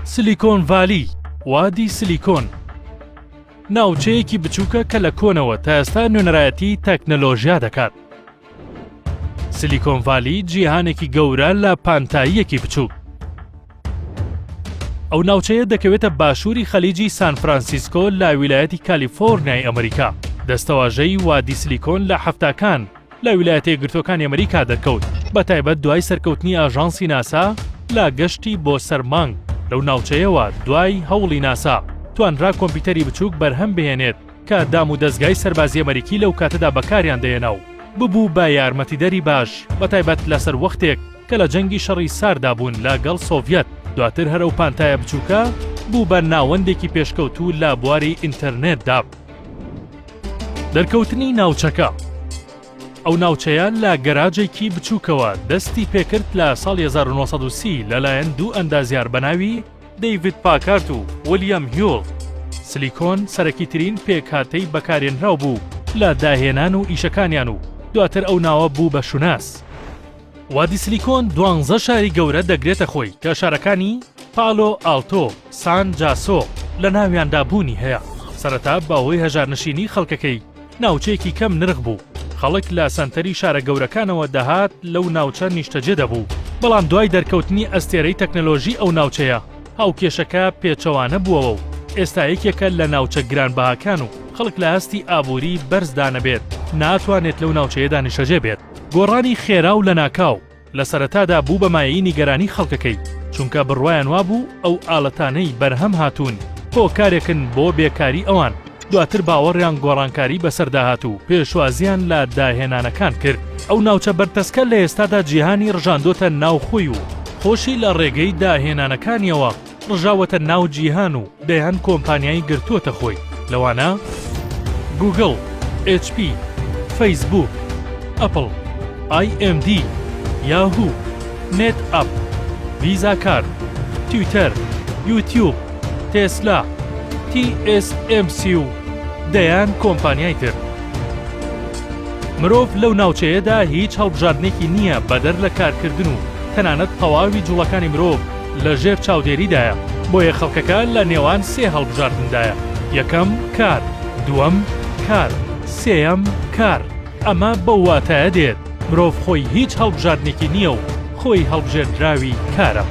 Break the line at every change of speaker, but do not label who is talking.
سلیکۆن ڤالی، وادی سلیکۆن، ناوچەیەکی بچووکە کە لە کۆنەوە تا ئێستا نوێنەرایەتی تەکنەلۆژیا دەکات. سلیکۆن ڤالی جیهانێکی گەورە لە پانتاییەکی بچووک. ئەو ناوچەیە دەکەوێتە باشووری خەلیجی سان فرانسیسکۆ لە ویلایەتی کالیفۆرنیای ئەمریکا. دەستەواژەی وادی سلیکۆن لە حەفتاکان لە ویلایەتە یەکگرتووەکانی ئەمریکا دەرکەوت، بەتایبەت دوای سەرکەوتنی ئاژانسی ناسا لە گەشتی بۆ سەر مانگ. لەو ناوچەیەوە دوای هەوڵی ناسا توانرا کۆمپیوتەری بچووک بەرهەم بهێنێت کە دام و دەزگای سەربازی ئەمریکی لەو کاتەدا بەکاریان دەهێنا و ببوو بە یارمەتیدەری باش بەتایبەت لەسەر وەختێک کە لە جەنگی شەڕی ساردا بوون لە گەڵ سۆڤیەت، دواتر هەر ئەو پانتایە بچووکە بوو بە ناوەندێکی پێشکەوتوو لە بواری ئینتەرنێتدا. دەرکەوتنی ناوچەکە ئەو ناوچەیە لە گەراجێکی بچووکەوە دەستی پێکرد لە ساڵی 1930 لەلایەن دوو ئەندازیار بە ناوی دەیڤید پاکارت و ویلیام هیوڵ. سلیکۆن سەرەکیترین پێکهاتەی بەکارهێنراو بوو لە داهێنان و ئیشەکانیان و دواتر ئەو ناوە بوو بە شوناس. وادی سلیکۆن دوانزە شاری گەورە دەگرێتە خۆی کە شارەکانی، پالۆ ئالتۆ، سان جاسۆ، لە ناویاندا بوونی هەیە. سەرەتا بەهۆی هەژارنشینی خەڵکەکەی ناوچەیەکی کەم نرخ بوو، خەڵک لە سەنتەری شارە گەورەکانەوە دەهات لەو ناوچە نیشتەجێ دەبوو، بەڵام دوای دەرکەوتنی ئەستێرەی تەکنەلۆژی ئەو ناوچەیە هاوکێشەکە پێچەوانە بووەوە و ئێستا یەکێکە لە ناوچە گرانبەهاکان و خەڵک لە ئاستی ئابووری بەرزدا نەبێت ناتوانێت لەو ناوچەیەدا نیشتەجێ بێت. گۆڕانی خێرا و لەناکاو لە سەرەتادا بوو بە مایەی نیگەرانی خەڵکەکەی، چونکە بڕوایان وابوو ئەو ئالەتانەی بەرهەم هاتوون هۆکارێکن بۆ بێکاری ئەوان، دواتر باوەڕیان گۆڕانکاری بەسەردا هات و پێشوازییان لە داهێنانەکان کرد. ئەو ناوچە بەرتەسکە لە ئێستادا جیهانی ڕژاندۆتە ناو خۆی و خۆشی لە ڕێگەی داهێنانەکانیەوە ڕژاوەتە ناو جیهان و دەیان کۆمپانیای گرتووەتە خۆی لەوانە، گوگڵ، ئێچ پی، فەیسبووک، ئەپڵ، ئای ئێم دی، یاهوو، نێت ئەپ، ڤیزا کارد، تویتەر، یوتیوب، تێسلا، تی ئێس ئێم سی و دەیان کۆمپانیای تر. مرۆڤ لەو ناوچەیەدا هیچ هەڵبژاردنێکی نییە بەدەر لە کارکردن و تەنانەت تەواوی جوڵەکانی مرۆڤ لە ژێر چاودێریدایە، بۆیە خەڵکەکە لە نێوان سێ هەڵبژاردندایە، یەکەم، کار، دووەم، کار، سێیەم، کار. ئەمە بەو واتایە دێت مرۆڤ خۆی هیچ هەڵبژاردنێکی نییە و خۆی هەڵبژێردراوی کارە.